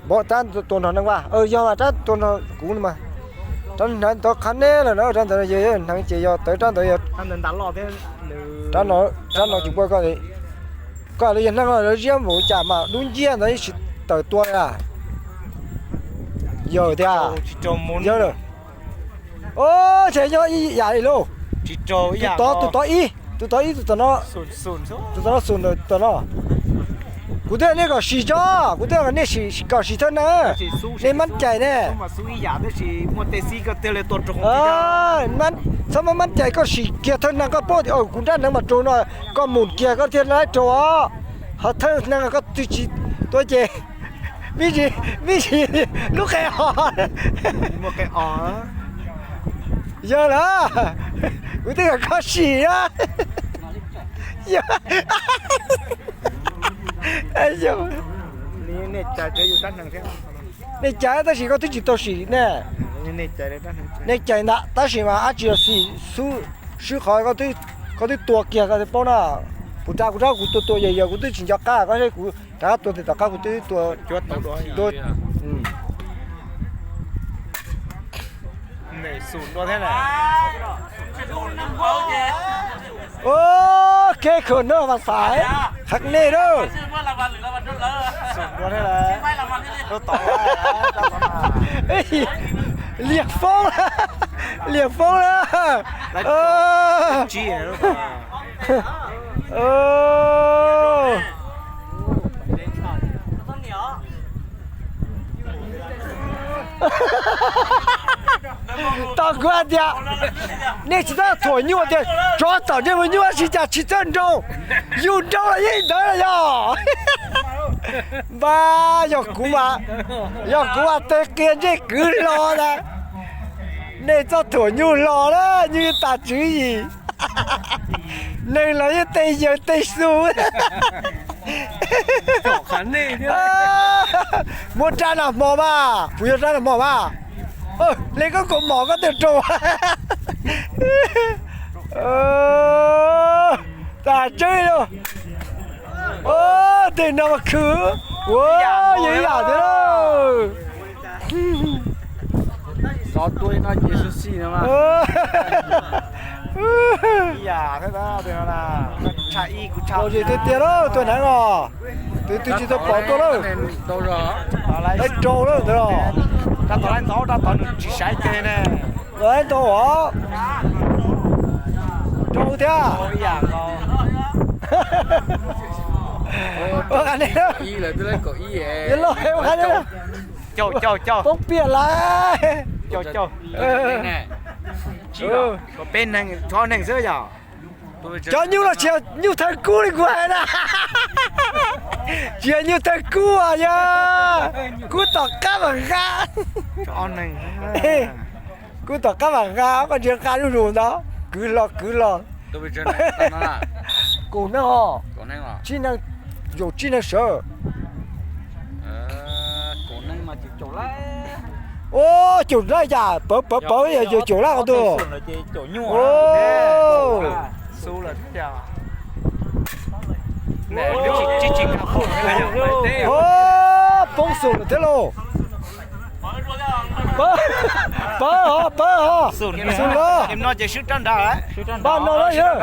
Npam rab tua nrog neeg vaj, yog mas rab tua nrog kuv no mas. Rab hnav ntawd qhab neb lawm na, rab ntawd yog hneev ces yog tawv rab ntawd yog. Rab no tsis pua koj, koj li yog hneev lawv ziab npaum cas mas dub nciab ntawd tsis tawm tua li. Yawg tiag, yawg lawm. Ces nyob ib yam li lauj. Tus tod, tus tod ib, tus tod ib, tus tod no, tus tod no xum ntawm tom no. Kuv twb nej kom sim tso, kuv twb kom nej kom sim thawj neeg, nej mab cais ne. Txhob mab mab cais, koj sim kiag thawj neeg koj paub tias kuv nrab hneev mas raug no, koj mus kiag koj thiaj laib raug os. Ho thawj neeg koj twb tsis tua ces vib, vib lub qe os. Yog lawm, kuv twb kom koj sim na. Nej cais tab sis koj twb tsis tau sim ne. Nej cais ntag tab sis mas dab tsi los xij xwb, swb qhov koj twb tua kiag koj thiaj paub na. Kuv rab, kuv rab kuv tua tua yawg yawg kuv twb tsis nco qab koj seb kuv rov qab tua tias tom qab kuv twb tua. Kev khawm no mas xaiv qhov nej na. Liam foob, liam foob na. Tau kuv hais tias nej tsis txhob thuam nyuj tias tsov tom ntsej muag nyuj tab sis cas tsis txawj nroo. Yus nroo los yeej ntawd los yog. Npab, yog kuv mas, yog kuv mas tes qia ntsej kwv hlo ntag. Nej txhob thuam nyuj hlo na, nyuj yeej tas tswv yim. Neeg los yeej tej yawg tej xu. Muab rab nag hmo mas, puas yog rab nag hmo mas? Hle koj kaus mom koj tej rau. Tas tseeb li. Tej no mas khwv. Ua, yog ib yam thiab lauj. Tiag tiag lauj, tua hneev os. Tus twg tsis tau pom tuaj lauj. Laib rau lawm ntawd os. Laib ntau os. Rau thiab. Poob piam lawm. Peb neeg, tso neeg xwb yog. Cov nyuj los tsis yog nyuj thawj kub li kuv hais na. Tsis yog nyuj thawj kub os, yog kub tom qab mas nqa. Kub tom qab mas nqa, koj ntsia nqa zuj zus ntawd, kwv hlo kwv hlo. Kaum neeg os, tsib neeg, zaum tsib neeg sawv. Ua, caum lab yam, pawv pawv pawv yog caum lab qhov twg. Poob xum lawm thiab lauj. Pawv hov, pawv hov. Xum lawm. Npaj no lawm yog.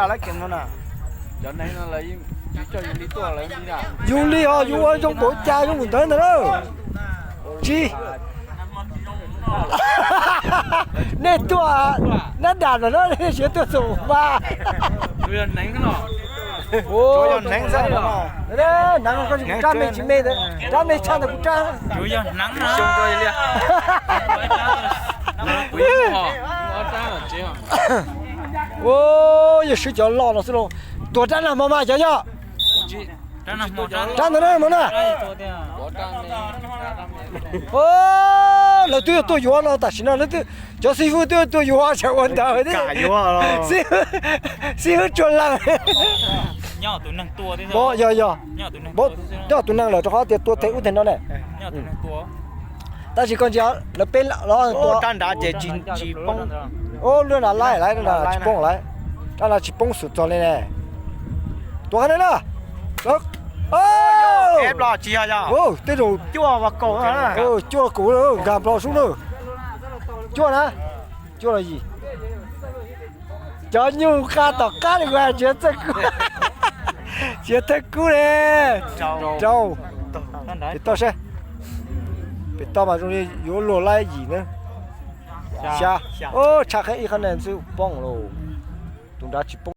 Yus li hos yus ua zoo npaum cas zoo npaum ntawd ntag lauj. Tsis, nej tuaj nab dam no nej siav tuaj xum mas. Hneev, rab me tsis me, rab me tshaj ntawm kuv rab. Ua, yog swb cov loj no xwb lauj. Tuag rab nag hmo mas cov yog. Rab ntawd na hmo na. Lawv twb tuaj yuav no tam sim no, cov xib fwb twb tuaj yuav sawv ua ntawd thiab. Xib fwb tsuas lees. Yog, yog, nyob tus neeg lawm rau qhov tias tua teg ub teg no ne. Tab sis koj ntsia lawv peb los tua rab nrad ces tsis poob. Lub nrad laib lawm, tsis poob lawm. Rab nrad tsis poob xum txog li ne. Tua qhov no na. Tej zaum cuaj kaum, nkag nplo sub na. Cuaj na, cuaj los yim. Cov nyuj nqa tom qab li, tsis txawj kub, tsis txawj kub li. Rau, pem toj saib, pem toj mas zoo li yuav luag laib yim na. Xya. Tshaj qheb ib qhab na xwb poob lauj. Tus nrad tsis poob.